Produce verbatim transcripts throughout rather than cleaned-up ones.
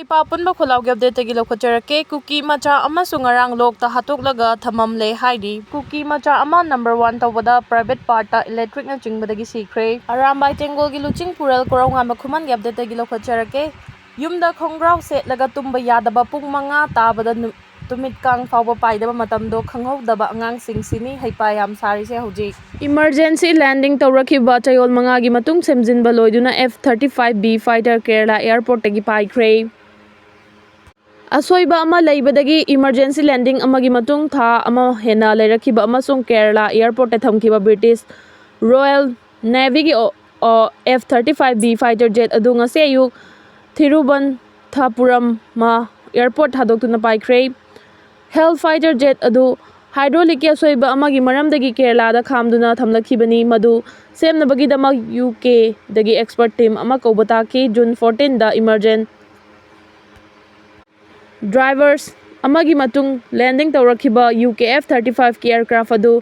ꯏꯄꯥ ꯄꯨꯟꯕ ꯈꯨꯜꯂꯥꯎꯒꯤ ꯑꯞꯗꯦꯠꯇꯒꯤ ꯂꯧꯈꯠꯆꯔꯛꯀꯦ꯫ ꯀꯨꯀꯤ ꯃꯆꯥ ꯑꯃꯁꯨ ꯉꯔꯥꯡ ꯂꯣꯛꯇ ꯍꯥꯠꯇꯣꯛꯂꯒ ꯊꯝꯃꯝꯂꯦ ꯍꯥꯏꯔꯤ꯫ ꯀꯨꯀꯤ ꯃꯆꯥ ꯑꯃ ꯅꯝꯕꯔ ꯋꯥꯟ ꯇꯧꯕꯗ ꯄ꯭ꯔꯥꯏꯚꯦꯠ ꯄꯥꯔꯠꯇ ꯏꯂꯦꯛꯇ꯭ꯔꯤꯛꯅ ꯆꯤꯡꯕꯗꯒꯤ ꯁꯤꯈ꯭ꯔꯦ꯫ ꯑꯔꯥꯝꯕꯥꯏ ꯇꯦꯡꯒꯣꯜꯒꯤ ꯂꯨꯆꯤꯡ ꯄꯨꯔꯦꯜ ꯀꯣꯔꯧꯉꯥꯟꯕ ꯈꯨꯃꯟꯒꯤ ꯑꯞꯗꯦꯠꯇꯒꯤ ꯂꯧꯈꯠꯆꯔꯛꯀꯦ꯫ ꯌꯨꯝꯗ ꯈꯣꯡꯒ꯭ꯔꯥꯎ ꯁꯦꯠꯂꯒ ꯇꯨꯝꯕ ꯌꯥꯗꯕ, ꯄꯨꯡ ꯃꯉꯥ ꯇꯥꯕꯗ ꯅꯨ-, ꯇꯨꯃꯤꯠ ꯀꯥꯡ ꯐꯥꯎꯕ ꯄꯥꯏꯗꯕ ꯃꯇꯝꯗꯣ ꯈꯪꯍꯧꯗꯕ ꯑꯉꯥꯡꯁꯤꯡꯁꯤꯅꯤ ꯍꯩꯄꯥ ꯌꯥꯝ ꯁꯥꯔꯤꯁꯦ ꯍꯧꯖꯤꯛ꯫ Emergency landing ꯇꯧꯔꯛꯈꯤꯕ ꯆꯌꯣꯜ ꯃꯉꯥꯒꯤ ꯃꯇꯨꯡ ꯁꯦꯝꯖꯤꯟꯕ ꯂꯣꯏꯗꯨꯅ F thirty-five B fighter Kerala airportꯇꯒꯤ ꯄꯥꯏꯈ꯭ꯔꯦ꯫ ꯑꯁꯣꯏꯕ ꯑꯃ ꯂꯩꯕꯗꯒꯤ emergency landing ꯑꯃꯒꯤ ꯃꯇꯨꯡ ꯊꯥ ꯑꯃ ꯍꯦꯟꯅ ꯂꯩꯔꯛꯈꯤꯕ ꯑꯃꯁꯨꯡ ꯀꯦꯔꯂꯥ airportꯇ ꯊꯝꯈꯤꯕ British Royal Navyꯒꯤ ꯑꯣ-, ꯑꯣ-, F thirty-five B fighter jet ꯑꯗꯨ ꯉꯁꯤ ꯑꯌꯨꯛ ꯊꯤꯔꯨꯕꯟꯊꯄꯨꯔꯝ airport ꯊꯥꯗꯣꯛꯇꯨꯅ ꯄꯥꯏꯈ꯭ꯔꯦ꯫ Hellfighter jet ꯑꯗꯨ hydraulicꯀꯤ ꯑꯁꯣꯏꯕ ꯑꯃꯒꯤ ꯃꯔꯝꯗꯒꯤ ꯀꯦꯔꯂꯥꯗ ꯈꯥꯝꯗꯨꯅ ꯊꯝꯂꯛꯈꯤꯕꯅꯤ꯫ ꯃꯗꯨ ꯁꯦꯝꯅꯕꯒꯤꯗꯃꯛ UKꯗꯒꯤ expert team ꯑꯃ ꯀꯧꯕ ꯇꯥꯈꯤ꯫ June fourteenꯗ emergent divers ꯑꯃꯒꯤ ꯃꯇꯨꯡ landing ꯇꯧꯔꯛꯈꯤꯕ UK F thirty-fiveꯀꯤ aircraft ꯑꯗꯨ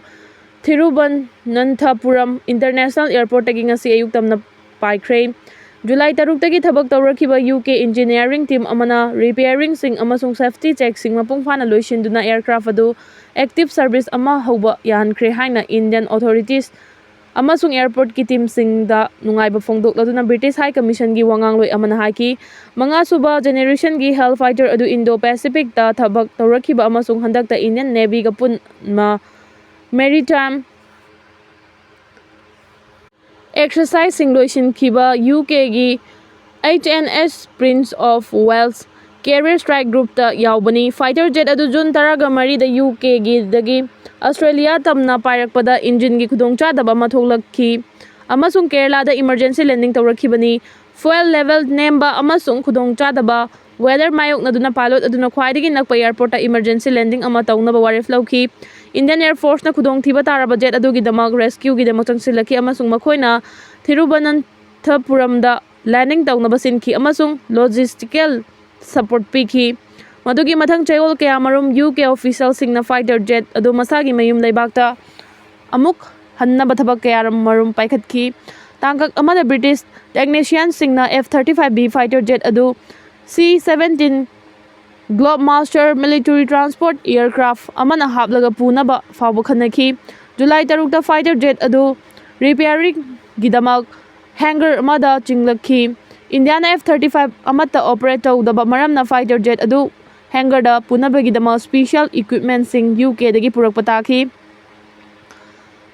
ꯊꯤꯔꯨꯕꯟꯊꯄꯨꯔꯝ International Airportꯇꯒꯤ ꯉꯁꯤ ꯑꯌꯨꯛ ꯇꯝꯅ ꯄꯥꯏꯈ꯭ꯔꯦ꯫ July ꯇꯔꯨꯛꯇꯒꯤ ꯊꯕꯛ ꯇꯧꯔꯛꯈꯤꯕ UK engineering team ꯑꯃꯅ repairingꯁꯤꯡ ꯑꯃꯁꯨꯡ safety checkꯁꯤꯡ ꯃꯄꯨꯡ ꯐꯥꯅ ꯂꯣꯏꯁꯤꯟꯗꯨꯅ aircraft ꯑꯗꯨ active service ꯑꯃ ꯍꯧꯕ ꯌꯥꯍꯟꯈ꯭ꯔꯦ ꯍꯥꯏꯅ Indian authorities ꯑꯃꯁꯨꯡ airportꯀꯤ teamꯁꯤꯡꯗ ꯅꯨꯡꯉꯥꯏꯕ ꯐꯣꯡꯗꯣꯛꯂꯗꯨꯅ British High Commissionꯒꯤ ꯋꯥꯉꯥꯡꯂꯣꯏ ꯑꯃꯅ ꯍꯥꯏꯈꯤ꯫ ꯃꯉꯥꯁꯨꯕ generationꯒꯤ Hellfighter ꯑꯗꯨ Indo-Pacificꯇ ꯊꯕꯛ ꯇꯧꯔꯛꯈꯤꯕ ꯑꯃꯁꯨꯡ ꯍꯟꯗꯛꯇ Indian Navyꯒ ꯄꯨꯟꯅ maritime exerciseꯁꯤꯡ ꯂꯣꯏꯁꯤꯟꯈꯤꯕ UKꯒꯤ HMS Prince of Wales carrier strike groupꯇ ꯌꯥꯎꯕꯅꯤ꯫ Fighter jet ꯑꯗꯨ June ꯇꯔꯥꯃꯔꯤꯗ UKꯒꯤꯗꯒꯤ Australia ꯇꯝꯅ ꯄꯥꯏꯔꯛꯄꯗ engineꯒꯤ ꯈꯨꯗꯣꯡꯆꯥꯗꯕ ꯑꯃ ꯊꯣꯛꯂꯛꯈꯤ ꯑꯃꯁꯨꯡ ꯀꯦꯔꯂꯥꯗ emergency landing ꯇꯧꯔꯛꯈꯤꯕꯅꯤ꯫ Fuel level ꯅꯦꯝꯕ ꯑꯃꯁꯨꯡ ꯈꯨꯗꯣꯡꯆꯥꯗꯕ weather ꯃꯥꯌꯣꯛꯅꯗꯨꯅ pilot ꯑꯗꯨꯅ ꯈ꯭ꯋꯥꯏꯗꯒꯤ ꯅꯛꯄ airportꯇ emergency landing ꯑꯃ ꯇꯧꯅꯕ ꯋꯥꯔꯦꯞ ꯂꯧꯈꯤ꯫ Indian Air Forceꯅ ꯈꯨꯗꯣꯡꯊꯤꯕ ꯇꯥꯔꯕ jet ꯑꯗꯨꯒꯤꯗꯃꯛ rescueꯒꯤꯗꯃꯛ ꯆꯪꯁꯤꯜꯂꯛꯈꯤ ꯑꯃꯁꯨꯡ ꯃꯈꯣꯏꯅ ꯊꯤꯔꯨꯕꯅꯟꯊꯄꯨꯔꯝꯗ landing ꯇꯧꯅꯕ ꯁꯤꯟꯈꯤ ꯑꯃꯁꯨꯡ logistical support ꯄꯤꯈꯤ꯫ ꯃꯗꯨꯒꯤ ꯃꯊꯪ ꯆꯌꯣꯜ ꯀꯌꯥꯃꯔꯨꯝ UK officialꯁꯤꯡꯅ fighter jet ꯑꯗꯨ ꯃꯁꯥꯒꯤ ꯃꯌꯨꯝ ꯂꯩꯕꯥꯛꯇ ꯑꯃꯨꯛ ꯍꯟꯅꯕ ꯊꯕꯛ ꯀꯌꯥꯃꯔꯨꯝ ꯄꯥꯏꯈꯠꯈꯤ꯫ ꯇꯥꯡꯀꯛ ꯑꯃꯗ British technicianꯁꯤꯡꯅ F thirty-five B fighter jet ꯑꯗꯨ C seventeen Globemaster military transport aircraft ꯑꯃꯅ ꯍꯥꯞꯂꯒ ꯄꯨꯅꯕ ꯐꯥꯎꯕ ꯈꯟꯅꯈꯤ꯫ ꯖꯨꯂꯥꯏ ꯇꯔꯨꯛꯇ fighter jet ꯑꯗꯨ repairingꯒꯤꯗꯃꯛ hangar ꯑꯃꯗ ꯆꯤꯡꯂꯛꯈꯤ꯫ ꯏꯟꯗꯤꯌꯥꯅ F thirty five ꯑꯃꯠꯇ operate ꯇꯧꯗꯕ ꯃꯔꯝꯅ fighter jet ꯑꯗꯨ hangarꯗ ꯄꯨꯅꯕꯒꯤꯗꯃꯛ special equipmentꯁꯤꯡ UKꯗꯒꯤ ꯄꯨꯔꯛꯄ ꯇꯥꯈꯤ꯫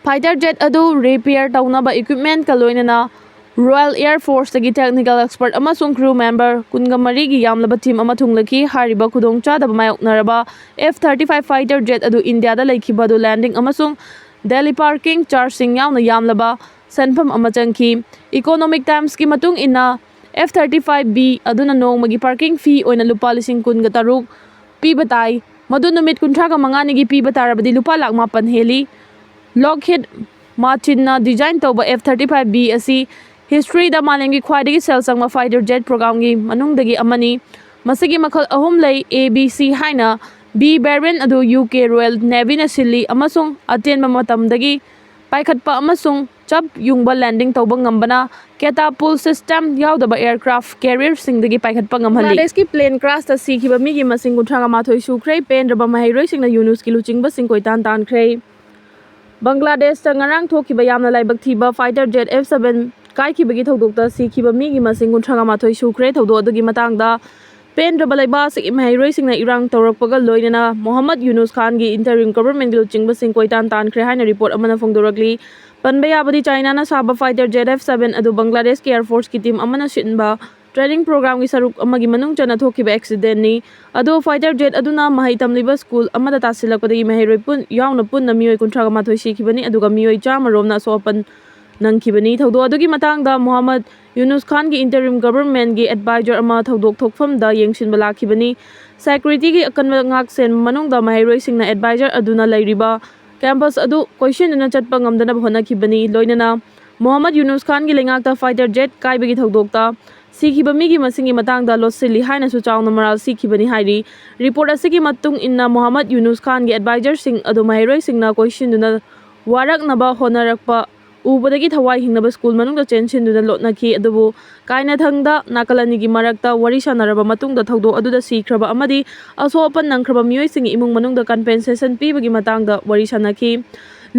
Fighter jet ꯑꯗꯨ repair ꯇꯧꯅꯕ equipmentꯀ ꯂꯣꯏꯅꯅ Royal Air Forceꯇꯒꯤ technical expert ꯑꯃꯁꯨꯡ crew member ꯀꯨꯟꯒ ꯃꯔꯤꯒꯤ ꯌꯥꯝꯂꯕ team ꯑꯃ ꯊꯨꯡꯂꯈꯤ꯫ ꯍꯥꯏꯔꯤꯕ ꯈꯨꯗꯣꯡꯆꯥꯗꯕ ꯃꯥꯌꯣꯛꯅꯔꯕ F thirty five fighter jet ꯑꯗꯨ ꯏꯟꯗꯤꯌꯥꯗ ꯂꯩꯈꯤꯕ ꯑꯗꯨ landing ꯑꯃꯁꯨꯡ daily parking chargeꯁꯤꯡ ꯌꯥꯎꯅ ꯌꯥꯝꯂꯕ ꯁꯦꯟꯐꯝ ꯑꯃ ꯆꯪꯈꯤ꯫ Economic Timesꯀꯤ ꯃꯇꯨꯡ ꯏꯟꯅ, F thirty five B ꯑꯗꯨꯅ ꯅꯣꯡꯃꯒꯤ parking fee ꯑꯣꯏꯅ ꯂꯨꯄꯥ ꯂꯤꯁꯤꯡ ꯀꯨꯟꯒ ꯇꯔꯨꯛ ꯄꯤꯕ ꯇꯥꯏ, ꯃꯗꯨ ꯅꯨꯃꯤꯠ ꯀꯨꯟꯊ꯭ꯔꯥꯒ ꯃꯉꯥꯅꯤꯒꯤ ꯄꯤꯕ ꯇꯥꯔꯕꯗꯤ ꯂꯨꯄꯥ ꯂꯥꯈ ꯃꯥꯄꯟ ꯍꯦꯜꯂꯤ꯫ Lockheed Martinꯅ design ꯇꯧꯕ F thirty five B ꯑꯁꯤ historyꯗ ꯃꯥꯂꯦꯝꯒꯤ ꯈ꯭ꯋꯥꯏꯗꯒꯤ ꯁꯦꯜ ꯆꯪꯕ fighter jet programꯒꯤ ꯃꯅꯨꯡꯗꯒꯤ ꯑꯃꯅꯤ꯫ ꯃꯁꯤꯒꯤ ꯃꯈꯜ ꯑꯍꯨꯝ ꯂꯩ꯫ A B C ꯍꯥꯏꯅ B variant ꯑꯗꯨ UK Royal Navyꯅ ꯁꯤꯜꯂꯤ ꯑꯃꯁꯨꯡ ꯑꯇꯦꯟꯕ ꯃꯇꯝꯗꯒꯤ ꯄꯥꯏꯈꯠꯄ ꯑꯃꯁꯨꯡ ꯆꯞ ꯌꯨꯡꯕ landing ꯇꯧꯕ ꯉꯝꯕꯅ catapult system ꯌꯥꯎꯗꯕ aircraft carrierꯁꯤꯡꯗꯒꯤ ꯄꯥꯏꯈꯠꯄ ꯉꯝꯍꯜꯂꯤ꯫ ꯕꯪꯒ꯭ꯂꯥꯗꯦꯁꯀꯤ plane crashꯇ ꯁꯤꯈꯤꯕ ꯃꯤꯒꯤ ꯃꯁꯤꯡ ꯀꯨꯟꯊ꯭ꯔꯥꯒ ꯃꯥꯊꯣꯏ ꯁꯨꯈ꯭ꯔꯦ꯫ ꯄꯦꯟꯗ꯭ꯔꯕ ꯃꯍꯩꯔꯣꯏꯁꯤꯡꯅ ꯌꯨꯅꯨꯁꯀꯤ ꯂꯨꯆꯤꯡꯕꯁꯤꯡ ꯀꯣꯏꯇꯥꯟ ꯇꯥꯟꯈ꯭ꯔꯦ꯫ ꯕꯪꯒ꯭ꯂꯥꯗꯦꯁꯇ ꯉꯔꯥꯡ ꯊꯣꯛꯈꯤꯕ ꯌꯥꯝꯅ ꯂꯥꯏꯕꯛ ꯊꯤꯕ fighter jet F seven ꯀꯥꯏꯈꯤꯕꯒꯤ ꯊꯧꯗꯣꯛꯇ ꯁꯤꯈꯤꯕ ꯃꯤꯒꯤ ꯃꯁꯤꯡ ꯀꯨꯟꯊ꯭ꯔꯥꯒ ꯃꯥꯊꯣꯏ ꯁꯨꯈ꯭ꯔꯦ꯫ ꯊꯧꯗꯣꯛ ꯑꯗꯨꯒꯤ ꯃꯇꯥꯡꯗ ꯄꯦꯟꯗ꯭ꯔꯕ ꯂꯩꯕꯥꯛ ꯑꯁꯤꯒꯤ ꯃꯍꯩꯔꯣꯏꯁꯤꯡꯅ ꯏꯔꯥꯡ ꯇꯧꯔꯛꯄꯒ ꯂꯣꯏꯅꯅ ꯃꯣꯍꯝꯃꯗ ꯌꯨꯅꯨꯁ ꯈꯥꯟꯒꯤ interim governmentꯀꯤ ꯂꯨꯆꯤꯡꯕꯁꯤꯡ ꯀꯣꯏꯇꯥꯟ ꯇꯥꯟꯈ꯭ꯔꯦ ꯍꯥꯏꯅ report ꯑꯃꯅ ꯐꯣꯡꯗꯣꯔꯛꯂꯤ꯫ ꯄꯟꯕ ꯌꯥꯕꯗꯤ, ꯆꯥꯏꯅꯥꯅ ꯁꯥꯕ fighter jet F seven ꯑꯗꯨ ꯕꯪꯒ꯭ꯂꯥꯗꯦꯁꯀꯤ Air Forceꯀꯤ team ꯑꯃꯅ ꯁꯤꯟꯕ training programꯒꯤ ꯁꯔꯨꯛ ꯑꯃꯒꯤ ꯃꯅꯨꯡ ꯆꯟꯅ ꯊꯣꯛꯈꯤꯕ accidentꯅꯤ꯫ ꯑꯗꯨ fighter jet ꯑꯗꯨꯅ ꯃꯍꯩ ꯇꯝꯂꯤꯕ school ꯑꯃꯗ ꯇꯥꯁꯤꯜꯂꯛꯄꯗꯒꯤ ꯃꯍꯩꯔꯣꯏ ꯄꯨꯟ-, ꯌꯥꯎꯅ ꯄꯨꯟꯅ ꯃꯤꯑꯣꯏ ꯀꯨꯟꯊ꯭ꯔꯥꯒ ꯃꯥꯊꯣꯏ ꯁꯤꯈꯤꯕꯅꯤ, ꯑꯗꯨꯒ ꯃꯤꯑꯣꯏ ꯆꯥꯝꯃ ꯔꯣꯝꯅ ꯑꯁꯣꯛ ꯑꯄꯟ ꯅꯪꯈꯤꯕꯅꯤ꯫ ꯊꯧꯗꯣꯛ ꯑꯗꯨꯒꯤ ꯃꯇꯥꯡꯗ ꯃꯣꯍꯝꯃꯗ ꯌꯨꯅꯨꯁ ꯈꯥꯟꯒꯤ interim governmentꯀꯤ advisor ꯑꯃ ꯊꯧꯗꯣꯛ ꯊꯣꯛꯐꯝꯗ ꯌꯦꯡꯁꯤꯟꯕ ꯂꯥꯛꯈꯤꯕꯅꯤ꯫ Securityꯒꯤ ꯑꯀꯟꯕ ꯉꯥꯛꯁꯦꯟ ꯃꯅꯨꯡꯗ ꯃꯍꯩꯔꯣꯏꯁꯤꯡꯅ advisor ꯑꯗꯨꯅ ꯂꯩꯔꯤꯕ campus ꯑꯗꯨ ꯀꯣꯏꯁꯤꯟꯗꯨꯅ ꯆꯠꯄ ꯉꯝꯗꯅꯕ ꯍꯣꯠꯅꯈꯤꯕꯅꯤ꯫ ꯂꯣꯏꯅꯅ ꯃꯣꯍꯝꯃꯗ ꯌꯨꯅꯨꯁ ꯈꯥꯟꯒꯤ ꯂꯩꯉꯥꯛꯇ fighter jet ꯀꯥꯏꯕꯒꯤ ꯊꯧꯗꯣꯛꯇ ꯁꯤꯈꯤꯕ ꯃꯤꯒꯤ ꯃꯁꯤꯡꯒꯤ ꯃꯇꯥꯡꯗ ꯂꯣꯠꯁꯤꯜꯂꯤ ꯍꯥꯏꯅꯁꯨ ꯆꯥꯎꯅ ꯃꯔꯥꯜ ꯁꯤꯈꯤꯕꯅꯤ ꯍꯥꯏꯔꯤ꯫ Report ꯑꯁꯤꯒꯤ ꯃꯇꯨꯡ ꯏꯟꯅ, ꯃꯣꯍꯝꯃꯗ ꯌꯨꯅꯨꯁ ꯈꯥꯟꯒꯤ advisorꯁꯤꯡ ꯑꯗꯨ ꯃꯍꯩꯔꯣꯏꯁꯤꯡꯅ ꯀꯣꯏꯁꯤꯟꯗꯨꯅ ꯋꯥꯔꯛꯅꯕ ꯍꯣꯠꯅꯔꯛꯄ ꯎꯕꯗꯒꯤ ꯊꯋꯥꯏ ꯍꯤꯡꯅꯕ ꯁ꯭ꯀꯨꯜ ꯃꯅꯨꯡꯗ ꯆꯦꯟꯁꯤꯟꯗꯨꯅ ꯂꯣꯠꯅꯈꯤ꯫ ꯑꯗꯨꯕꯨ ꯀꯥꯏꯅꯊꯪꯗ ꯅꯥꯀꯜ ꯑꯅꯤꯒꯤ ꯃꯔꯛꯇ ꯋꯥꯔꯤ ꯁꯥꯟꯅꯔꯕ ꯃꯇꯨꯡꯗ ꯊꯧꯗꯣꯛ ꯑꯗꯨꯗ ꯁꯤꯈ꯭ꯔꯕ ꯑꯃꯗꯤ ꯑꯁꯣꯛ ꯑꯄꯟ ꯅꯪꯈ꯭ꯔꯕ ꯃꯤꯑꯣꯏꯁꯤꯡꯒꯤ ꯏꯃꯨꯡ ꯃꯅꯨꯡꯗ ꯀꯝꯄꯦꯟꯁꯦꯁꯟ ꯄꯤꯕꯒꯤ ꯃꯇꯥꯡꯗ ꯋꯥꯔꯤ ꯁꯥꯟꯅꯈꯤ꯫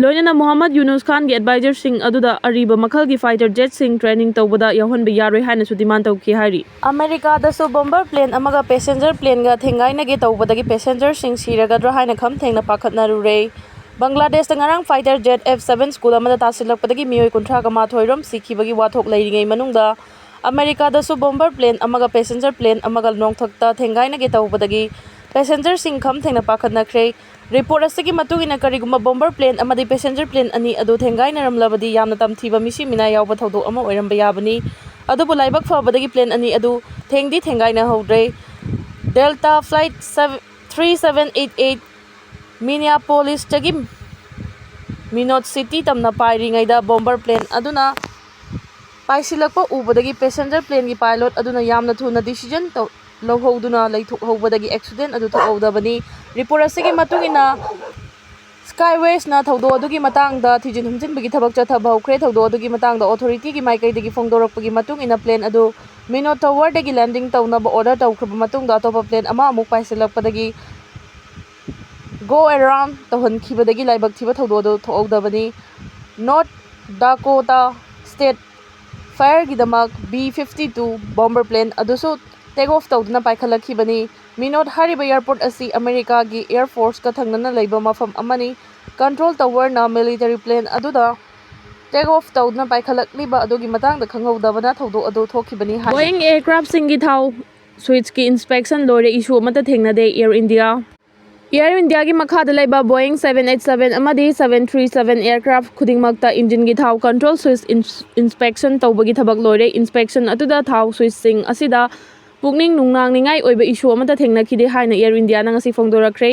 ꯂꯣꯏꯅꯅ ꯃꯨꯍꯝꯃꯗ ꯌꯨꯅꯨꯁ ꯈꯥꯟꯒꯤ ꯑꯦꯗꯚꯥꯏꯖꯔꯁꯤꯡ ꯑꯗꯨꯗ ꯑꯔꯤꯕ ꯃꯈꯜꯒꯤ ꯐꯥꯏꯇꯔ ꯖꯦꯠꯁꯤꯡ ꯇ꯭ꯔꯦꯅꯤꯡ ꯇꯧꯕꯗ ꯌꯥꯎꯍꯟꯕ ꯌꯥꯔꯣꯏ ꯍꯥꯏꯅꯁꯨ ꯗꯤꯃꯥꯟ ꯇꯧꯈꯤ ꯍꯥꯏꯔꯤ꯫ ꯑꯃꯦꯔꯤꯀꯥꯗꯁꯨ ꯕꯣꯝꯕꯔ ꯄ꯭ꯂꯦꯟ ꯑꯃꯒ ꯄꯦꯁꯦꯟꯖꯔ ꯄ꯭ꯂꯦꯟꯒ ꯊꯦꯡꯒꯥꯏꯅꯒꯦ ꯇꯧꯕꯗꯒꯤ ꯄꯦꯁꯦꯟꯖꯔꯁꯤꯡ ꯁꯤꯔꯒꯗ꯭ꯔꯥ ꯍꯥꯏꯅ ꯈꯝ ꯊꯦꯡꯅ ꯄꯥꯈꯠꯅꯔꯨꯔꯦ꯫ ꯕꯪꯒ꯭ꯂꯥꯗꯦꯁꯇ ꯉꯔꯥꯡ fighter Z F seven school ꯑꯃꯗ ꯇꯥꯁꯤꯜꯂꯛꯄꯗꯒꯤ ꯃꯤꯑꯣꯏ ꯀꯨꯟꯊ꯭ꯔꯥꯒ ꯃꯥꯊꯣꯏ ꯔꯣꯝ ꯁꯤꯈꯤꯕꯒꯤ ꯋꯥꯊꯣꯛ ꯂꯩꯔꯤꯉꯩ ꯃꯅꯨꯡꯗ ꯑꯃꯦꯔꯤꯀꯥꯗꯁꯨ ꯕꯣꯝꯕꯔ ꯄ꯭ꯂꯦꯟ ꯑꯃꯒ ꯄꯦꯁꯦꯟꯖꯔ ꯄ꯭ꯂꯦꯟ ꯑꯃꯒ ꯅꯣꯡꯊꯛꯇ ꯊꯦꯡꯒꯥꯏꯅꯒꯦ ꯇꯧꯕꯗꯒꯤ ꯄꯦꯁꯦꯟꯖꯔꯁꯤꯡ ꯈꯝ ꯊꯦꯡꯅ ꯄꯥꯈꯠꯅꯈ꯭ꯔꯦ꯫ ꯔꯤꯄꯣꯔꯠ ꯑꯁꯤꯒꯤ ꯃꯇꯨꯡ ꯏꯟꯅ, ꯀꯔꯤꯒꯨꯝꯕ ꯕꯣꯝꯕꯔ ꯄ꯭ꯂꯦꯟ ꯑꯃꯗꯤ ꯄꯦꯁꯦꯟꯖꯔ ꯄ꯭ꯂꯦꯟ ꯑꯅꯤ ꯑꯗꯨ ꯊꯦꯡꯒꯥꯏꯅꯔꯝꯂꯕꯗꯤ ꯌꯥꯝꯅ ꯇꯝꯊꯤꯕ ꯃꯤꯁꯤ ꯃꯤꯅꯥꯏ ꯌꯥꯎꯕ ꯊꯧꯗꯣꯛ ꯑꯃ ꯑꯣꯏꯔꯝꯕ ꯌꯥꯕꯅꯤ꯫ ꯑꯗꯨꯕꯨ ꯂꯥꯏꯕꯛ ꯐꯕꯗꯒꯤ ꯄ꯭ꯂꯦꯟ ꯑꯅꯤ ꯑꯗꯨ ꯊꯦꯡꯗꯤ ꯊꯦꯡꯒꯥꯏꯅꯍꯧꯗ꯭ꯔꯦ꯫ Delta flight three seven eight eight ꯃꯤꯅꯤꯌꯥꯄꯣꯂꯤꯁꯇꯒꯤ ꯃꯤꯅꯣꯠ ꯁꯤꯇꯤ ꯇꯝꯅ ꯄꯥꯏꯔꯤꯉꯩꯗ ꯕꯣꯝꯕꯔ ꯄ꯭ꯂꯦꯟ ꯑꯗꯨꯅ ꯄꯥꯏꯁꯤꯜꯂꯛꯄ ꯎꯕꯗꯒꯤ ꯄꯦꯁꯦꯟꯖꯔ ꯄ꯭ꯂꯦꯟꯒꯤ ꯄꯥꯏꯂꯣꯠ ꯑꯗꯨꯅ ꯌꯥꯝꯅ ꯊꯨꯅ ꯗꯤꯁꯤꯖꯟ ꯇꯧ-, ꯂꯧꯍꯧꯗꯨꯅ ꯂꯩꯊꯣꯛꯍꯧꯕꯗꯒꯤ ꯑꯦꯛꯁꯤꯗꯦꯟ ꯑꯗꯨ ꯊꯣꯛꯍꯧꯗꯕꯅꯤ꯫ ꯔꯤꯄꯣꯔꯠ ꯑꯁꯤꯒꯤ ꯃꯇꯨꯡ ꯏꯟꯅ, ꯁ꯭ꯀꯥꯏꯋꯦꯁꯅ ꯊꯧꯗꯣꯛ ꯑꯗꯨꯒꯤ ꯃꯇꯥꯡꯗ ꯊꯤꯖꯤꯟ ꯍꯨꯝꯖꯤꯟꯕꯒꯤ ꯊꯕꯛ ꯆꯠꯊꯕ ꯍꯧꯈ꯭ꯔꯦ꯫ ꯊꯧꯗꯣꯛ ꯑꯗꯨꯒꯤ ꯃꯇꯥꯡꯗ ꯑꯣꯊꯣꯔꯤꯇꯤꯒꯤ ꯃꯥꯏꯀꯩꯗꯒꯤ ꯐꯣꯡꯗꯣꯔꯛꯄꯒꯤ ꯃꯇꯨꯡ ꯏꯟꯅ, ꯄ꯭ꯂꯦꯟ ꯑꯗꯨ ꯃꯤꯅꯣꯠ ꯇꯋꯔꯗꯒꯤ ꯂꯦꯟꯗꯤꯡ ꯇꯧꯅꯕ ꯑꯣꯔꯗꯔ ꯇꯧꯈ꯭ꯔꯕ ꯃꯇꯨꯡꯗ, ꯑꯇꯣꯞꯄ ꯄ꯭ꯂꯦꯟ ꯑꯃ ꯑꯃꯨꯛ ꯄꯥꯏꯁꯤꯜꯂꯛꯄꯗꯒꯤ ꯒꯣ ꯑꯦꯔꯥꯎꯟ ꯇꯧꯍꯟꯈꯤꯕꯗꯒꯤ ꯂꯥꯏꯕꯛ ꯊꯤꯕ ꯊꯧꯗꯣꯛ ꯑꯗꯨ ꯊꯣꯛꯍꯧꯗꯕꯅꯤ꯫ ꯅꯣꯔꯠ ꯗꯥꯀꯣꯇꯥ ꯁ꯭ꯇꯦꯠ ꯐꯥꯌꯔꯒꯤꯗꯃꯛ B fifty two bomber plane ꯑꯗꯨꯁꯨ ꯇꯦꯛ ꯑꯣꯐ ꯇꯧꯗꯨꯅ ꯄꯥꯏꯈꯠꯂꯛꯈꯤꯕꯅꯤ꯫ ꯃꯤꯅꯣꯠ ꯍꯥꯏꯔꯤꯕ ꯑꯦꯌꯔꯄꯣꯔꯠ ꯑꯁꯤ ꯑꯃꯦꯔꯤꯀꯥꯒꯤ ꯑꯦꯌꯔ ꯐꯣꯔꯁꯀ ꯊꯪꯅꯅ ꯂꯩꯕ ꯃꯐꯝ ꯑꯃꯅꯤ꯫ ꯀꯟꯇ꯭ꯔꯣꯜ ꯇꯋꯔꯅ ꯃꯤꯂꯤꯇꯔꯤ ꯄ꯭ꯂꯦꯟ ꯑꯗꯨꯗ ꯇꯦꯛ ꯑꯣꯐ ꯇꯧꯗꯨꯅ ꯄꯥꯏꯈꯠꯂꯛꯂꯤꯕ ꯑꯗꯨꯒꯤ ꯃꯇꯥꯡꯗ ꯈꯪꯍꯧꯗꯕꯅ ꯊꯧꯗꯣꯛ ꯑꯗꯨ ꯊꯣꯛꯈꯤꯕꯅꯤ ꯍꯥꯏ꯫ ꯕꯣꯌꯤꯡ ꯑꯦꯌꯔꯀ꯭ꯔꯥꯐꯁꯤꯡꯒꯤ ꯊꯥꯎ ꯁ꯭ꯋꯤꯆꯀꯤ ꯏꯟꯁꯄꯦꯛꯁꯟ ꯂꯣꯏꯔꯦ, ꯏꯁꯨ ꯑꯃꯠꯇ ꯊꯦꯡꯅꯗꯦ꯫ Air India. ꯑꯦꯌꯔ ꯏꯟꯗꯤꯌꯥꯒꯤ ꯃꯈꯥꯗ ꯂꯩꯕ ꯕꯣꯌꯤꯡ ꯁꯚꯦꯟ ꯑꯩꯠ ꯁꯚꯦꯟ ꯑꯃꯗꯤ ꯁꯚꯦꯟ ꯊ꯭ꯔꯤ ꯁꯚꯦꯟ ꯑꯦꯌꯔꯀ꯭ꯔꯥꯐ ꯈꯨꯗꯤꯡꯃꯛꯇ ꯏꯟꯖꯤꯟꯒꯤ ꯊꯥꯎ ꯀꯟꯇ꯭ꯔꯣꯜ ꯁ꯭ꯋꯤꯆ ꯏꯟꯁ-, ꯏꯟꯁꯄꯦꯛꯁꯟ ꯇꯧꯕꯒꯤ ꯊꯕꯛ ꯂꯣꯏꯔꯦ꯫ ꯏꯟꯁꯄꯦꯛꯁꯟ ꯑꯗꯨꯗ ꯊꯥꯎ ꯁ꯭ꯋꯤꯆꯁꯤꯡ ꯑꯁꯤꯗ ꯄꯨꯛꯅꯤꯡ ꯅꯨꯡꯅꯥꯡꯅꯤꯡꯉꯥꯏ ꯑꯣꯏꯕ ꯏꯁꯨ ꯑꯃꯠꯇ ꯊꯦꯡꯅꯈꯤꯗꯦ ꯍꯥꯏꯅ ꯑꯦꯌꯔ ꯏꯟꯗꯤꯌꯥꯅ ꯉꯁꯤ ꯐꯣꯡꯗꯣꯔꯛꯈ꯭ꯔꯦ꯫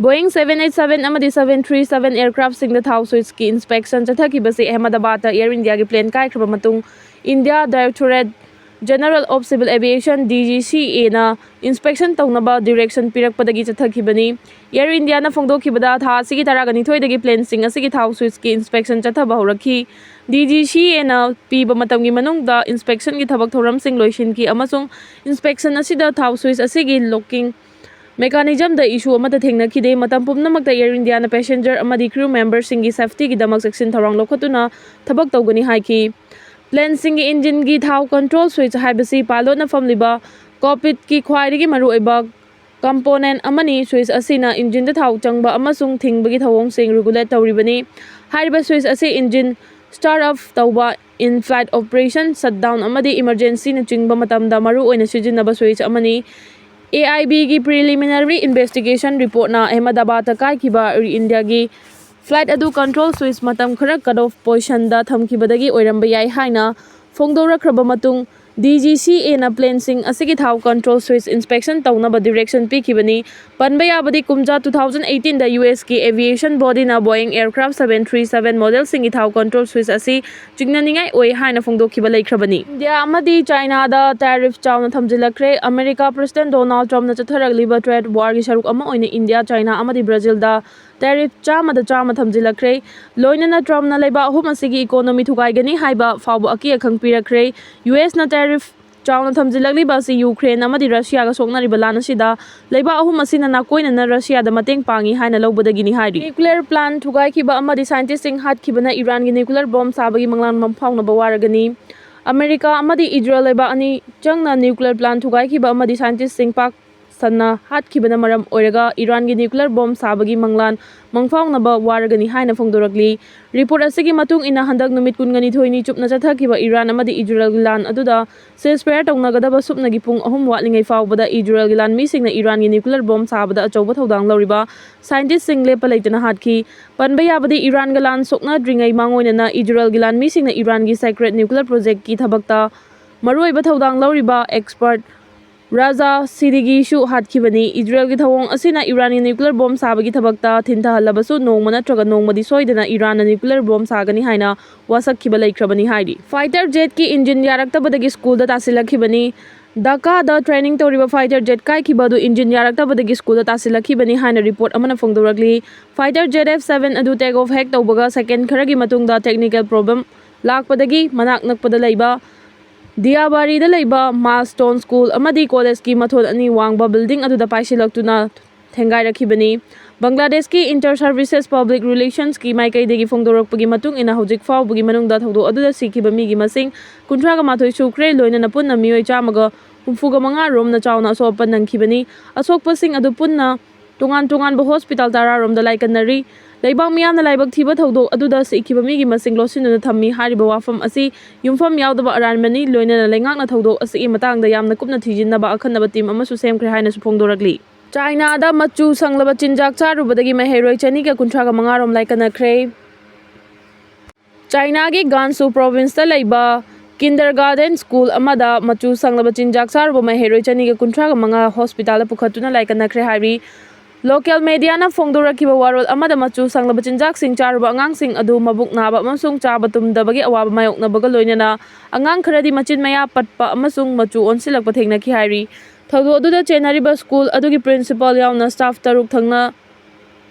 ꯕꯣꯌꯤꯡ ꯁꯚꯦꯟ ꯑꯩꯠ ꯁꯚꯦꯟ ꯑꯃꯗꯤ ꯁꯚꯦꯟ ꯊ꯭ꯔꯤ ꯁꯚꯦꯟ ꯑꯦꯌꯔꯀ꯭ꯔꯥꯐꯁꯤꯡꯗ ꯊꯥꯎ ꯁ꯭ꯋꯤꯆꯀꯤ ꯏꯟꯁꯄꯦꯛꯁꯟ ꯆꯠꯊꯈꯤꯕꯁꯤ ꯑꯍꯃꯗꯕꯥꯗꯇ ꯑꯦꯌꯔ ꯏꯟꯗꯤꯌꯥꯒꯤ ꯄ꯭ꯂꯦꯟ ꯀꯥꯏꯈ꯭ꯔꯕ ꯃꯇꯨꯡ India directorate General of Civil Aviation, D G C A ꯅ inspection ꯇꯧꯅꯕ direction ꯄꯤꯔꯛꯄꯗꯒꯤ ꯆꯠꯊꯈꯤꯕꯅꯤ꯫ Air India ꯅ ꯐꯣꯡꯗꯣꯛꯈꯤꯕꯗ, ꯊꯥ ꯑꯁꯤꯒꯤ ꯇꯔꯥꯅꯤꯊꯣꯏꯗꯒꯤ plane ꯁꯤꯡ ꯑꯁꯤꯒꯤ ꯊꯥꯎ switch ꯀꯤ inspection ꯆꯠꯊꯕ ꯍꯧꯔꯛꯈꯤ꯫ D G C A ꯅ ꯄꯤꯕ ꯃꯇꯝꯒꯤ ꯃꯅꯨꯡꯗ inspection ꯒꯤ ꯊꯕꯛ ꯊꯧꯔꯝꯁꯤꯡ ꯂꯣꯏꯁꯤꯟꯈꯤ ꯑꯃꯁꯨꯡ inspection ꯑꯁꯤꯗ ꯊꯥꯎ switch ꯑꯁꯤꯒꯤ locking mechanism ꯗ issue ꯑꯃꯠꯇ ꯊꯦꯡꯅꯈꯤꯗꯦ꯫ ꯃꯇꯝ ꯄꯨꯝꯅꯃꯛꯇ Air India ꯅ passenger ꯑꯃꯗꯤ crew member ꯁꯤꯡꯒꯤ safety ꯒꯤꯗꯃꯛ ꯆꯦꯛꯁꯤꯟ ꯊꯧꯔꯥꯡ ꯂꯧꯈꯠꯇꯨꯅ ꯊꯕꯛ ꯇꯧꯒꯅꯤ ꯍꯥꯏꯈꯤ꯫ Plane ꯁꯤꯡꯒꯤ engine ꯒꯤ ꯊꯥꯎ control switch ꯍꯥꯏꯕꯁꯤ pilot ꯅ ꯐꯝꯂꯤꯕ cockpit ꯀꯤ ꯈ꯭ꯋꯥꯏꯗꯒꯤ ꯃꯔꯨꯑꯣꯏꯕ component ꯑꯃꯅꯤ꯫ Switch ꯑꯁꯤꯅ engine ꯗ ꯊꯥꯎ ꯆꯪꯕ ꯑꯃꯁꯨꯡ ꯊꯤꯡꯕꯒꯤ ꯊꯧꯑꯣꯡꯁꯤꯡ regulate ꯇꯧꯔꯤꯕꯅꯤ꯫ ꯍꯥꯏꯔꯤꯕ switch ꯑꯁꯤ engine start up ꯇꯧꯕ, in flight operation, shutdown ꯑꯃꯗꯤ emergency ꯅꯆꯤꯡꯕ ꯃꯇꯝꯗ ꯃꯔꯨꯑꯣꯏꯅ ꯁꯤꯖꯤꯟꯅꯕ switch ꯑꯃꯅꯤ꯫ A I B ꯒꯤ preliminary investigation report ꯅ ꯑꯍꯃꯗꯥꯕꯥꯗꯇ ꯀꯥꯏꯈꯤꯕ Air India ꯒꯤ flight ꯑꯗꯨ control switch ꯃꯇꯝ ꯈꯔ cut off position ꯗ ꯊꯝꯈꯤꯕꯗꯒꯤ ꯑꯣꯏꯔꯝꯕ ꯌꯥꯏ ꯍꯥꯏꯅ ꯐꯣꯡꯗꯣꯔꯛꯈ꯭ꯔꯕ ꯃꯇꯨꯡ, D G C A ꯅ plane ꯁꯤꯡ ꯑꯁꯤꯒꯤ ꯊꯥꯎ control switch inspection ꯇꯧꯅꯕ direction ꯄꯤꯈꯤꯕꯅꯤ꯫ ꯄꯟꯕ ꯌꯥꯕꯗꯤ, ꯀꯨꯝꯖꯥ two thousand eighteen ꯗ U S ꯀꯤ aviation body ꯅ Boeing aircraft seven three seven model ꯁꯤꯡꯒꯤ ꯊꯥꯎ control switch ꯑꯁꯤ ꯆꯤꯡꯅꯅꯤꯡꯉꯥꯏ ꯑꯣꯏ ꯍꯥꯏꯅ ꯐꯣꯡꯗꯣꯛꯈꯤꯕ ꯂꯩꯈ꯭ꯔꯕꯅꯤ꯫ India ꯑꯃꯗꯤ China ꯗ tariff ꯆꯥꯎꯅ ꯊꯝꯖꯤꯜꯂꯛꯈ꯭ꯔꯦ꯫ America President Donald Trump ꯅ ꯆꯠꯊꯔꯛꯂꯤꯕ trade war ꯒꯤ ꯁꯔꯨꯛ ꯑꯃ ꯑꯣꯏꯅ India, China ꯑꯃꯗꯤ Brazil ꯗ tariff ꯆꯥꯝꯃꯗ ꯆꯥꯝꯃ ꯊꯝꯖꯤꯜꯂꯛꯈ꯭ꯔꯦ꯫ ꯂꯣꯏꯅꯅ Trump ꯅ ꯂꯩꯕꯥꯛ ꯑꯍꯨꯝ ꯑꯁꯤꯒꯤ economy ꯊꯨꯒꯥꯏꯒꯅꯤ ꯍꯥꯏꯕ ꯐꯥꯎꯕ ꯑꯀꯤ ꯑꯈꯪ ꯄꯤꯔꯛꯈ꯭ꯔꯦ꯫ U S ꯅ tariff ꯆꯥꯎꯅ ꯊꯝꯖꯤꯜꯂꯛꯂꯤꯕ ꯑꯁꯤ Ukraine ꯑꯃꯗꯤ Russia ꯒ ꯁꯣꯛꯅꯔꯤꯕ ꯂꯥꯟ ꯑꯁꯤꯗ ꯂꯩꯕꯥꯛ ꯑꯍꯨꯝ ꯑꯁꯤꯅ ꯅꯥꯀꯣꯏꯅꯅ Russia ꯗ ꯃꯇꯦꯡ ꯄꯥꯡꯏ ꯍꯥꯏꯅ ꯂꯧꯕꯗꯒꯤꯅꯤ ꯍꯥꯏꯔꯤ꯫ Nuclear plant ꯊꯨꯒꯥꯏꯈꯤꯕ ꯑꯃꯗꯤ scientist ꯁꯤꯡ ꯍꯥꯠꯈꯤꯕꯅ Iran ꯒꯤ nuclear bomb ꯁꯥꯕꯒꯤ ꯃꯪꯂꯥꯟ ꯃꯪꯐꯥꯎꯅꯕ ꯋꯥꯔꯒꯅꯤ꯫ America ꯑꯃꯗꯤ Israel ꯂꯩꯕꯥꯛ ꯑꯅꯤ ꯆꯪꯅ nuclear plant ꯊꯨꯒꯥꯏꯈꯤꯕ ꯑꯃꯗꯤ scientist ꯁꯤꯡ ꯄꯥꯛ ꯁꯟꯅ ꯍꯥꯠꯈꯤꯕꯅ ꯃꯔꯝ ꯑꯣꯏꯔꯒ Iran ꯒꯤ nuclear bomb ꯁꯥꯕꯒꯤ ꯃꯪꯂꯥꯟ ꯃꯪꯐꯥꯎꯅꯕ ꯋꯥꯔꯒꯅꯤ ꯍꯥꯏꯅ ꯐꯣꯡꯗꯣꯔꯛꯂꯤ꯫ Report ꯑꯁꯤꯒꯤ ꯃꯇꯨꯡ ꯏꯟꯅ, ꯍꯟꯗꯛ ꯅꯨꯃꯤꯠ ꯀꯨꯟꯅꯤꯊꯣꯏꯅꯤ ꯆꯨꯞꯅ ꯆꯠꯊꯈꯤꯕ Iran ꯑꯃꯗꯤ Israel ꯒꯤ ꯂꯥꯟ ꯑꯗꯨꯗ ceasefire ꯇꯧꯅꯒꯗꯕ ꯁꯨꯞꯅꯒꯤ ꯄꯨꯡ ꯑꯍꯨꯝ ꯋꯥꯠꯂꯤꯉꯩ ꯐꯥꯎꯕꯗ Israel ꯒꯤ ꯂꯥꯟꯃꯤꯁꯤꯡꯅ Iran ꯒꯤ nuclear bomb ꯁꯥꯕꯗ ꯑꯆꯧꯕ ꯊꯧꯗꯥꯡ ꯂꯧꯔꯤꯕ scientist ꯁꯤꯡ ꯂꯦꯞꯄ ꯂꯩꯇꯅ ꯍꯥꯠꯈꯤ꯫ ꯄꯟꯕ ꯌꯥꯕꯗꯤ, Iran ꯒ ꯂꯥꯟ ꯁꯣꯛꯅꯗ꯭ꯔꯤꯉꯩ ꯃꯥꯡꯑꯣꯏꯅꯅ Israel ꯒꯤ ꯂꯥꯟꯃꯤꯁꯤꯡꯅ Iran ꯒꯤ secret nuclear project ꯀꯤ ꯊꯕꯛꯇ ꯃꯔꯨꯑꯣꯏꯕ ꯊꯧꯗꯥꯡ ꯂꯧꯔꯤꯕ expert ꯔꯥꯖꯥ ꯁꯤꯗꯤꯒꯤꯁꯨ ꯍꯥꯠꯈꯤꯕꯅꯤ꯫ ꯏꯖꯔꯦꯜꯒꯤ ꯊꯧꯑꯣꯡ ꯑꯁꯤꯅ ꯏꯔꯥꯟꯒꯤ ꯅ꯭ꯌꯨꯀ꯭ꯂꯤꯌꯔ ꯕꯣꯝ ꯁꯥꯕꯒꯤ ꯊꯕꯛꯇ ꯊꯤꯟꯊꯍꯜꯂꯕꯁꯨ, ꯅꯣꯡꯃ ꯅꯠꯇ꯭ꯔꯒ ꯅꯣꯡꯃꯗꯤ ꯁꯣꯏꯗꯅ ꯏꯔꯥꯟꯅ ꯅ꯭ꯌꯨꯀ꯭ꯂꯤꯌꯔ ꯕꯣꯝ ꯁꯥꯒꯅꯤ ꯍꯥꯏꯅ ꯋꯥꯁꯛꯈꯤꯕ ꯂꯩꯈ꯭ꯔꯕꯅꯤ ꯍꯥꯏꯔꯤ꯫ ꯐꯥꯏꯇꯔ ꯖꯦꯠꯀꯤ ꯏꯟꯖꯤꯟ ꯌꯥꯔꯛꯇꯕꯗꯒꯤ ꯁ꯭ꯀꯨꯜꯗ ꯇꯥꯁꯤꯜꯂꯛꯈꯤꯕꯅꯤ꯫ ꯙꯥꯀꯥꯗ ꯇ꯭ꯔꯦꯅꯤꯡ ꯇꯧꯔꯤꯕ ꯐꯥꯏꯇꯔ ꯖꯦꯠ ꯀꯥꯏꯈꯤꯕ ꯑꯗꯨ ꯏꯟꯖꯤꯟ ꯌꯥꯔꯛꯇꯕꯗꯒꯤ ꯁ꯭ꯀꯨꯜꯗ ꯇꯥꯁꯤꯜꯂꯛꯈꯤꯕꯅꯤ ꯍꯥꯏꯅ ꯔꯤꯄꯣꯔꯠ ꯑꯃꯅ ꯐꯣꯡꯗꯣꯔꯛꯂꯤ꯫ ꯐꯥꯏꯇꯔ ꯖꯦꯠ ꯑꯦꯐ ꯁꯚꯦꯟ ꯑꯗꯨ ꯇꯦꯛ ꯑꯣꯐ ꯍꯦꯛ ꯇꯧꯕꯒ ꯁꯦꯀꯦꯟ ꯈꯔꯒꯤ ꯃꯇꯨꯡꯗ ꯇꯦꯛꯅꯤꯀꯦꯜ ꯄ꯭ꯔꯣꯕ꯭ꯂꯦꯝ ꯂꯥꯛꯄꯗꯒꯤ ꯃꯅꯥꯛ ꯅꯛꯄꯗ ꯂꯩꯕ ꯗꯤꯌꯥꯕꯥꯔꯤꯗ ꯂꯩꯕ ꯃꯥꯜꯁ꯭ꯇꯣꯟ ꯁ꯭ꯀꯨꯜ ꯑꯃꯗꯤ ꯀꯣꯂꯦꯖꯀꯤ ꯃꯊꯣꯟ ꯑꯅꯤ ꯋꯥꯡꯕ ꯕꯤꯜꯗꯤꯡ ꯑꯗꯨꯗ ꯄꯥꯏꯁꯤꯜꯂꯛꯇꯨꯅ ꯊꯦꯡꯒꯥꯏꯔꯛꯈꯤꯕꯅꯤ꯫ ꯕꯪꯒ꯭ꯂꯥꯗꯦꯁꯀꯤ ꯏꯟꯇꯔ ꯁꯔꯚꯤꯁꯦꯁ ꯄꯕ꯭ꯂꯤꯛ ꯔꯤꯂꯦꯁꯟꯁꯀꯤ ꯃꯥꯏꯀꯩꯗꯒꯤ ꯐꯣꯡꯗꯣꯔꯛꯄꯒꯤ ꯃꯇꯨꯡ ꯏꯟꯅ, ꯍꯧꯖꯤꯛ ꯐꯥꯎꯕꯒꯤ ꯃꯅꯨꯡꯗ ꯊꯧꯗꯣꯛ ꯑꯗꯨꯗ ꯁꯤꯈꯤꯕ ꯃꯤꯒꯤ ꯃꯁꯤꯡ ꯀꯨꯟꯊ꯭ꯔꯥꯒ ꯃꯥꯊꯣꯏ ꯁꯨꯈ꯭ꯔꯦ, ꯂꯣꯏꯅꯅ ꯄꯨꯟꯅ ꯃꯤꯑꯣꯏ ꯆꯥꯝꯃꯒ ꯍꯨꯝꯐꯨꯒ ꯃꯉꯥ ꯔꯣꯝꯅ ꯆꯥꯎꯅ ꯑꯁꯣꯛ ꯑꯄꯟ ꯅꯪꯈꯤꯕꯅꯤ꯫ ꯑꯁꯣꯛꯄꯁꯤꯡ ꯑꯗꯨ ꯄꯨꯟꯅ ꯇꯣꯉꯥꯟ ꯇꯣꯉꯥꯟꯕ ꯍꯣꯁꯄꯤꯇꯥꯜ ꯇꯔꯥꯔꯣꯝꯗ ꯂꯥꯏꯀꯠꯅꯔꯤ꯫ ꯂꯩꯕꯥꯛ ꯃꯤꯌꯥꯝꯅ ꯂꯥꯏꯕꯛ ꯊꯤꯕ ꯊꯧꯗꯣꯛ ꯑꯗꯨꯗ ꯁꯤꯈꯤꯕ ꯃꯤꯒꯤ ꯃꯁꯤꯡ ꯂꯣꯠꯁꯤꯟꯗꯨꯅ ꯊꯝꯃꯤ꯫ ꯍꯥꯏꯔꯤꯕ ꯋꯥꯐꯝ ꯑꯁꯤ ꯌꯨꯝꯐꯝ ꯌꯥꯎꯗꯕ ꯑꯔꯥꯟꯕꯅꯤ, ꯂꯣꯏꯅꯅ ꯂꯩꯉꯥꯛꯅ ꯊꯧꯗꯣꯛ ꯑꯁꯤꯒꯤ ꯃꯇꯥꯡꯗ ꯌꯥꯝꯅ ꯀꯨꯞꯅ ꯊꯤꯖꯤꯟꯅꯕ ꯑꯈꯟꯅꯕ ꯇꯤꯝ ꯑꯃꯁꯨ ꯁꯦꯝꯈ꯭ꯔꯦ ꯍꯥꯏꯅꯁꯨ ꯐꯣꯡꯗꯣꯔꯛꯂꯤ꯫ ꯆꯥꯏꯅꯥꯗ ꯃꯆꯨ ꯁꯪꯂꯕ ꯆꯤꯟꯖꯥꯛ ꯆꯥꯔꯨꯕꯗꯒꯤ ꯃꯍꯩꯔꯣꯏ ꯆꯅꯤꯒ ꯀꯨꯟꯊ꯭ꯔꯥꯒ ꯃꯉꯥ ꯔꯣꯝ ꯂꯥꯏꯀꯠꯅꯈ꯭ꯔꯦ꯫ ꯆꯥꯏꯅꯥꯒꯤ ꯒꯥꯟꯁꯨ ꯄ꯭ꯔꯣꯚꯤꯟꯁꯇ ꯂꯩꯕ ꯀꯤꯟꯗꯔꯒꯥꯔꯗꯦꯟ ꯁ꯭ꯀꯨꯜ ꯑꯃꯗ ꯃꯆꯨ ꯁꯪꯂꯕ ꯆꯤꯟꯖꯥꯛ ꯆꯥꯔꯨꯕ ꯃꯍꯩꯔꯣꯏ ꯆꯅꯤꯒ ꯀꯨꯟꯊ꯭ꯔꯥꯒ ꯃꯉꯥ ꯍꯣꯁꯄꯤꯇꯥꯜꯗ ꯄꯨꯈꯠꯇꯨꯅ ꯂꯥꯏꯀꯠꯅꯈ꯭ꯔꯦ ꯍꯥꯏꯔꯤ꯫ ꯂꯣꯀꯦꯜ ꯃꯦꯗꯤꯌꯥꯅ ꯐꯣꯡꯗꯣꯔꯛꯈꯤꯕ ꯋꯥꯔꯣꯜ ꯑꯃꯗ, ꯃꯆꯨ ꯁꯪꯂꯕ ꯆꯤꯟꯖꯥꯛꯁꯤꯡ ꯆꯥꯔꯨꯕ ꯑꯉꯥꯡꯁꯤꯡ ꯑꯗꯨ ꯃꯕꯨꯛ ꯅꯥꯕ ꯑꯃꯁꯨꯡ ꯆꯥꯕ ꯇꯨꯝꯗꯕꯒꯤ ꯑꯋꯥꯕ ꯃꯥꯌꯣꯛꯅꯕꯒ ꯂꯣꯏꯅꯅ ꯑꯉꯥꯡ ꯈꯔꯗꯤ ꯃꯆꯤꯟ ꯃꯌꯥ ꯄꯠꯄ ꯑꯃꯁꯨꯡ ꯃꯆꯨ ꯑꯣꯟꯁꯤꯜꯂꯛꯄ ꯊꯦꯡꯅꯈꯤ ꯍꯥꯏꯔꯤ꯫ ꯊꯧꯗꯣꯛ ꯑꯗꯨꯗ ꯆꯦꯟꯅꯔꯤꯕ ꯁ꯭ꯀꯨꯜ ꯑꯗꯨꯒꯤ ꯄ꯭ꯔꯤꯟꯁꯤꯄꯥꯜ ꯌꯥꯎꯅ ꯁ꯭ꯇꯥꯐ ꯇꯔꯨꯛ ꯊꯪꯅ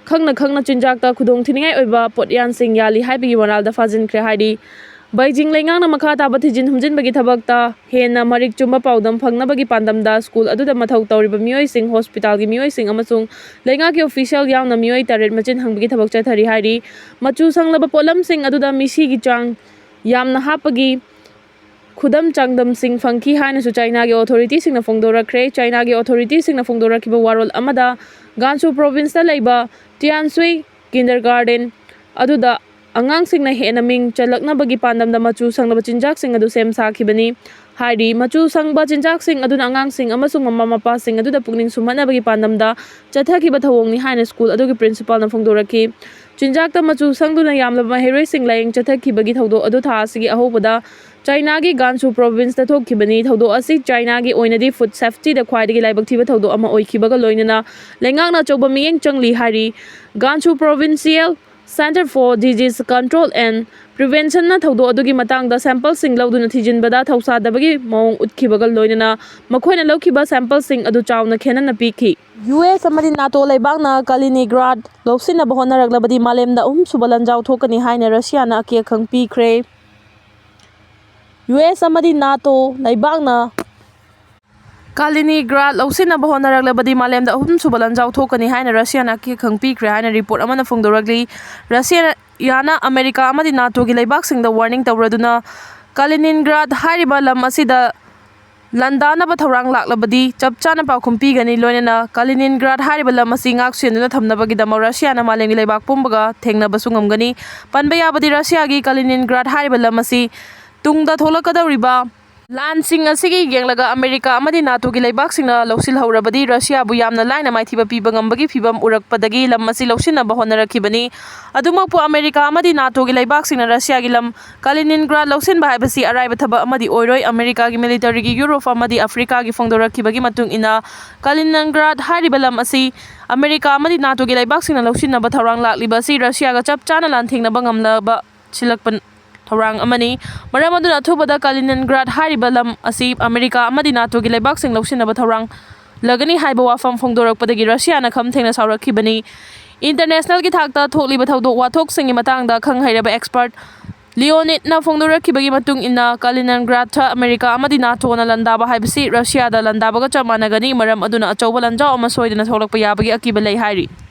ꯈꯪꯅ ꯈꯪꯅ ꯆꯤꯟꯖꯥꯛꯇ ꯈꯨꯗꯣꯡꯊꯤꯅꯤꯡꯉꯥꯏ ꯑꯣꯏꯕ ꯄꯣꯠꯌꯥꯟꯁꯤꯡ ꯌꯥꯜꯂꯤ ꯍꯥꯏꯕꯒꯤ ꯃꯔꯥꯜꯗ ꯐꯥꯖꯤꯟꯈ꯭ꯔꯦ ꯍꯥꯏꯔꯤ꯫ ꯕꯩꯖꯤꯡ ꯂꯩꯉꯥꯛꯅ ꯃꯈꯥ ꯇꯥꯕ ꯊꯤꯖꯤꯟ ꯍꯨꯝꯖꯤꯟꯕꯒꯤ ꯊꯕꯛꯇ ꯍꯦꯟꯅ ꯃꯔꯤꯛ ꯆꯨꯝꯕ ꯄꯥꯎꯗꯝ ꯐꯪꯅꯕꯒꯤ ꯄꯥꯟꯗꯝꯗ ꯁ꯭ꯀꯨꯜ ꯑꯗꯨꯗ ꯃꯊꯧ ꯇꯧꯔꯤꯕ ꯃꯤꯑꯣꯏꯁꯤꯡ, ꯍꯣꯁꯄꯤꯇꯥꯜꯒꯤ ꯃꯤꯑꯣꯏꯁꯤꯡ ꯑꯃꯁꯨꯡ ꯂꯩꯉꯥꯛꯀꯤ ꯑꯣꯐꯤꯁꯤꯌꯦꯜ ꯌꯥꯎꯅ ꯃꯤꯑꯣꯏ ꯇꯔꯦꯠ ꯃꯆꯤꯟ ꯍꯪꯕꯒꯤ ꯊꯕꯛ ꯆꯠꯊꯔꯤ ꯍꯥꯏꯔꯤ꯫ ꯃꯆꯨ ꯁꯪꯂꯕ ꯄꯣꯠꯂꯝꯁꯤꯡ ꯑꯗꯨꯗ ꯃꯤꯁꯤꯒꯤ ꯆꯥꯡ ꯌꯥꯝꯅ ꯍꯥꯞꯄꯒꯤ ꯈꯨꯗꯝ ꯆꯥꯡꯗꯝꯁꯤꯡ ꯐꯪꯈꯤ ꯍꯥꯏꯅꯁꯨ ꯆꯥꯏꯅꯥꯒꯤ ꯑꯣꯊꯣꯔꯤꯇꯤꯁꯤꯡꯅ ꯐꯣꯡꯗꯣꯔꯛꯈ꯭ꯔꯦ꯫ ꯆꯥꯏꯅꯥꯒꯤ ꯑꯣꯊꯣꯔꯤꯇꯤꯁꯤꯡꯅ ꯐꯣꯡꯗꯣꯔꯛꯈꯤꯕ ꯋꯥꯔꯣꯜ ꯑꯃꯗ, ꯒꯥꯟꯁꯨ ꯄ꯭ꯔꯣꯚꯤꯟꯁꯇ ꯂꯩꯕ ꯇꯤꯌꯥꯟꯁꯨꯏ ꯀꯤꯟꯗꯔꯒꯥꯔꯗꯦꯟ ꯑꯗꯨꯗ ꯑꯉꯥꯡꯁꯤꯡꯅ ꯍꯦꯟꯅ ꯃꯤꯡ ꯆꯜꯂꯛꯅꯕꯒꯤ ꯄꯥꯟꯗꯝꯗ ꯃꯆꯨ ꯁꯪꯂꯕ ꯆꯤꯟꯖꯥꯛꯁꯤꯡ ꯑꯗꯨ ꯁꯦꯝ ꯁꯥꯈꯤꯕꯅꯤ ꯍꯥꯏꯔꯤ꯫ ꯃꯆꯨ ꯁꯪꯕ ꯆꯤꯟꯖꯥꯛꯁꯤꯡ ꯑꯗꯨꯅ ꯑꯉꯥꯡꯁꯤꯡ ꯑꯃꯁꯨꯡ ꯃꯃꯥ ꯃꯄꯥꯁꯤꯡ ꯑꯗꯨꯗ ꯄꯨꯛꯅꯤꯡ ꯁꯨꯝꯍꯠꯅꯕꯒꯤ ꯄꯥꯟꯗꯝꯗ ꯆꯠꯊꯈꯤꯕ ꯊꯧꯑꯣꯡꯅꯤ ꯍꯥꯏꯅ ꯁ꯭ꯀꯨꯜ ꯑꯗꯨꯒꯤ ꯄ꯭ꯔꯤꯟꯁꯤꯄꯥꯜꯅ ꯐꯣꯡꯗꯣꯔꯛꯈꯤ꯫ ꯆꯤꯟꯖꯥꯛꯇ ꯃꯆꯨ ꯁꯪꯗꯨꯅ ꯌꯥꯝꯂꯕ ꯃꯍꯩꯔꯣꯏꯁꯤꯡ ꯂꯥꯌꯦꯡ ꯆꯠꯊꯈꯤꯕꯒꯤ ꯊꯧꯗꯣꯛ ꯑꯗꯨ ꯊꯥ ꯑꯁꯤꯒꯤ ꯑꯍꯧꯕꯗ ꯆꯥꯏꯅꯥꯒꯤ ꯒꯥꯟꯁꯨ ꯄ꯭ꯔꯣꯚꯤꯟꯁꯇ ꯊꯣꯛꯈꯤꯕꯅꯤ꯫ ꯊꯧꯗꯣꯛ ꯑꯁꯤ ꯆꯥꯏꯅꯥꯒꯤ ꯑꯣꯏꯅꯗꯤ ꯐꯨꯗ ꯁꯦꯐꯇꯤꯗ ꯈ꯭ꯋꯥꯏꯗꯒꯤ ꯂꯥꯏꯕꯛ ꯊꯤꯕ ꯊꯧꯗꯣꯛ ꯑꯃ ꯑꯣꯏꯈꯤꯕꯒ ꯂꯣꯏꯅꯅ ꯂꯩꯉꯥꯛꯅ ꯑꯆꯧꯕ ꯃꯤꯠꯌꯦꯡ ꯆꯪꯂꯤ ꯍꯥꯏꯔꯤ꯫ ꯒꯥꯟꯁꯨ Provincial Centre for Disease Control and Preventionꯅ ꯊꯧꯗꯣꯛ ꯑꯗꯨꯒꯤ ꯃꯇꯥꯡꯗ ꯁꯦꯝꯄꯜꯁꯤꯡ ꯂꯧꯗꯨꯅ ꯊꯤꯖꯤꯟꯕꯗ ꯊꯧꯁꯥꯗꯕꯒꯤ ꯃꯑꯣꯡ ꯎꯠꯈꯤꯕꯒ ꯂꯣꯏꯅꯅ ꯃꯈꯣꯏꯅ ꯂꯧꯈꯤꯕ ꯁꯦꯝꯄꯜꯁꯤꯡ ꯑꯗꯨ ꯆꯥꯎꯅ ꯈꯦꯠꯅꯅ ꯄꯤꯈꯤ꯫ ꯌꯨ ꯑꯦꯁ ꯑꯃꯗꯤ ꯅꯥꯇꯣ ꯂꯩꯕꯥꯛꯅ ꯀꯥꯂꯤꯅꯤꯒ꯭ꯔꯥꯗ ꯂꯧꯁꯤꯟꯅꯕ ꯍꯣꯠꯅꯔꯛꯂꯕꯗꯤ ꯃꯥꯂꯦꯝꯗ ꯑꯍꯨꯝꯁꯨꯕ ꯂꯥꯟꯖꯥꯎ ꯊꯣꯛꯀꯅꯤ ꯍꯥꯏꯅ ꯔꯁꯤꯌꯥꯅ ꯑꯀꯦ ꯑꯈꯪ ꯄꯤꯈ꯭ꯔꯦ꯫ ꯌꯨ ꯑꯦꯁ ꯑꯃꯗꯤ ꯅꯥꯇꯣ ꯂꯩꯕꯥꯛꯅ ꯀꯥꯂꯤꯅꯤꯒ꯭ꯔꯥꯗ ꯂꯧꯁꯤꯟꯅꯕ ꯍꯣꯠꯅꯔꯛꯂꯕꯗꯤ ꯃꯥꯂꯦꯝꯗ ꯑꯍꯨꯝꯁꯨꯕ ꯂꯥꯟꯖꯥꯎ ꯊꯣꯛꯀꯅꯤ ꯍꯥꯏꯅ ꯔꯁꯤꯌꯥꯅ ꯑꯀꯦ ꯑꯈꯪ ꯄꯤꯈ꯭ꯔꯦ ꯍꯥꯏꯅ ꯔꯤꯄꯣꯔꯠ ꯑꯃꯅ ꯐꯣꯡꯗꯣꯔꯛꯂꯤ꯫ ꯔꯁꯤꯌꯥꯅ ꯑꯃꯦꯔꯤꯀꯥ ꯑꯃꯗꯤ ꯅꯥꯇꯣꯒꯤ ꯂꯩꯕꯥꯛꯁꯤꯡꯗ ꯋꯥꯔꯅꯤꯡ ꯇꯧꯔꯗꯨꯅ ꯀꯥꯂꯤꯅꯤꯟꯒ꯭ꯔꯥꯗ ꯍꯥꯏꯔꯤꯕ ꯂꯝ ꯑꯁꯤꯗ ꯂꯥꯟꯗꯥꯅꯕ ꯊꯧꯔꯥꯡ ꯂꯥꯛꯂꯕꯗꯤ ꯆꯞ ꯆꯥꯅ ꯄꯥꯎꯈꯨꯝ ꯄꯤꯒꯅꯤ, ꯂꯣꯏꯅꯅ ꯀꯥꯂꯤꯅꯤꯟꯒ꯭ꯔꯥꯗ ꯍꯥꯏꯔꯤꯕ ꯂꯝ ꯑꯁꯤ ꯉꯥꯛ ꯁꯦꯟꯗꯨꯅ ꯊꯝꯅꯕꯒꯤꯗꯃꯛ ꯔꯁꯤꯌꯥꯅ ꯃꯥꯂꯦꯝꯒꯤ ꯂꯩꯕꯥꯛ ꯄꯨꯝꯕꯒ ꯊꯦꯡꯅꯕꯁꯨ ꯉꯝꯒꯅꯤ꯫ ꯄꯟꯕ ꯌꯥꯕꯗꯤ ꯔꯁꯤꯌꯥꯒꯤ ꯀꯥꯂꯤꯅꯤꯟꯒ꯭ꯔꯥꯗ ꯍꯥꯏꯔꯤꯕ ꯂꯝ ꯑꯁꯤ ꯇꯨꯡꯗ ꯊꯣꯛꯂꯛꯀꯗꯧꯔꯤꯕ ꯂꯥꯟꯁꯤꯡ ꯑꯁꯤꯒꯤ ꯌꯦꯡꯂꯒ ꯑꯃꯦꯔꯤꯀꯥ ꯑꯃꯗꯤ ꯅꯥꯇꯣꯒꯤ ꯂꯩꯕꯥꯛꯁꯤꯡꯅ ꯂꯧꯁꯤꯜꯍꯧꯔꯕꯗꯤ ꯔꯁꯤꯌꯥꯕꯨ ꯌꯥꯝꯅ ꯂꯥꯏꯅ ꯃꯥꯏꯊꯤꯕ ꯄꯤꯕ ꯉꯝꯕꯒꯤ ꯐꯤꯚꯝ ꯎꯔꯛꯄꯗꯒꯤ ꯂꯝ ꯑꯁꯤ ꯂꯧꯁꯤꯟꯅꯕ ꯍꯣꯠꯅꯔꯛꯈꯤꯕꯅꯤ꯫ ꯑꯗꯨꯃꯛꯄꯨ ꯑꯃꯦꯔꯤꯀꯥ ꯑꯃꯗꯤ ꯅꯥꯇꯣꯒꯤ ꯂꯩꯕꯥꯛꯁꯤꯡꯅ ꯔꯁꯤꯌꯥꯒꯤ ꯂꯝ ꯀꯥꯂꯤꯅꯤꯟꯒ꯭ꯔꯥꯗ ꯂꯧꯁꯤꯟꯕ ꯍꯥꯏꯕꯁꯤ ꯑꯔꯥꯏꯕ ꯊꯕꯛ ꯑꯃꯗꯤ ꯑꯣꯏꯔꯣꯏ꯫ ꯑꯃꯦꯔꯤꯀꯥꯒꯤ ꯃꯤꯂꯤꯇꯔꯤꯒꯤ ꯌꯨꯔꯣꯞ ꯑꯃꯗꯤ ꯑꯐ꯭ꯔꯤꯀꯥꯒꯤ ꯐꯣꯡꯗꯣꯔꯛꯈꯤꯕꯒꯤ ꯃꯇꯨꯡ ꯏꯟꯅ ꯀꯥꯂꯤꯅꯤꯟꯒ꯭ꯔꯥꯗ ꯍꯥꯏꯔꯤꯕ ꯂꯝ ꯑꯁꯤ ꯑꯃꯦꯔꯤꯀꯥ ꯑꯃꯗꯤ ꯅꯥꯇꯣꯒꯤ ꯂꯩꯕꯥꯛꯁꯤꯡꯅ ꯂꯧꯁꯤꯟꯅꯕ ꯊꯧꯔꯥꯡ ꯂꯥꯛꯂꯤꯕ ꯑꯁꯤ ꯔꯁꯤꯌꯥꯒ ꯆꯞ ꯆꯥꯅ ꯂꯥꯟꯊꯦꯡꯅꯕ ꯉꯝꯂꯕ ꯁꯤꯜꯂꯛꯄ ꯊꯧꯔꯥꯡ ꯑꯃꯅꯤ꯫ ꯃꯔꯝ ꯑꯗꯨꯅ ꯑꯊꯨꯕꯗ ꯀꯥꯂꯤꯅꯤꯟꯒ꯭ꯔꯥꯗ ꯍꯥꯏꯔꯤꯕ ꯂꯝ ꯑꯁꯤ ꯑꯃꯦꯔꯤꯀꯥ ꯑꯃꯗꯤ ꯅꯥꯇꯣꯒꯤ ꯂꯩꯕꯥꯛꯁꯤꯡ ꯂꯧꯁꯤꯟꯅꯕ ꯊꯧꯔꯥꯡ ꯂꯒꯅꯤ ꯍꯥꯏꯕ ꯋꯥꯐꯝ ꯐꯣꯡꯗꯣꯔꯛꯄꯗꯒꯤ ꯔꯁꯤꯌꯥꯅ ꯈꯝ ꯊꯦꯡꯅ ꯁꯥꯎꯔꯛꯈꯤꯕꯅꯤ꯫ ꯏꯟꯇꯔꯅꯦꯁꯅꯦꯜꯒꯤ ꯊꯥꯛꯇ ꯊꯣꯛꯂꯤꯕ ꯊꯧꯗꯣꯛ ꯋꯥꯊꯣꯛꯁꯤꯡꯒꯤ ꯃꯇꯥꯡꯗ ꯈꯪ ꯍꯩꯔꯕ ꯑꯦꯛꯁꯄꯔꯠ ꯂꯤꯑꯣꯅꯤꯠꯅ ꯐꯣꯡꯗꯣꯔꯛꯈꯤꯕꯒꯤ ꯃꯇꯨꯡ ꯏꯟꯅ ꯀꯥꯂꯤꯅꯤꯟꯒ꯭ꯔꯥꯗꯇ ꯑꯃꯦꯔꯤꯀꯥ ꯑꯃꯗꯤ ꯅꯥꯇꯣꯅ ꯂꯥꯟꯗꯥꯕ ꯍꯥꯏꯕꯁꯤ ꯔꯁꯤꯌꯥꯗ ꯂꯥꯟꯗꯥꯕꯒ ꯆꯞ ꯃꯥꯟꯅꯒꯅꯤ꯫ ꯃꯔꯝ ꯑꯗꯨꯅ ꯑꯆꯧꯕ ꯂꯥꯟꯖꯥꯎ ꯑꯃ ꯁꯣꯏꯗꯅ ꯊꯣꯛꯂꯛꯄ ꯌꯥꯕꯒꯤ ꯑꯀꯤꯕ ꯂꯩ ꯍꯥꯏꯔꯤ꯫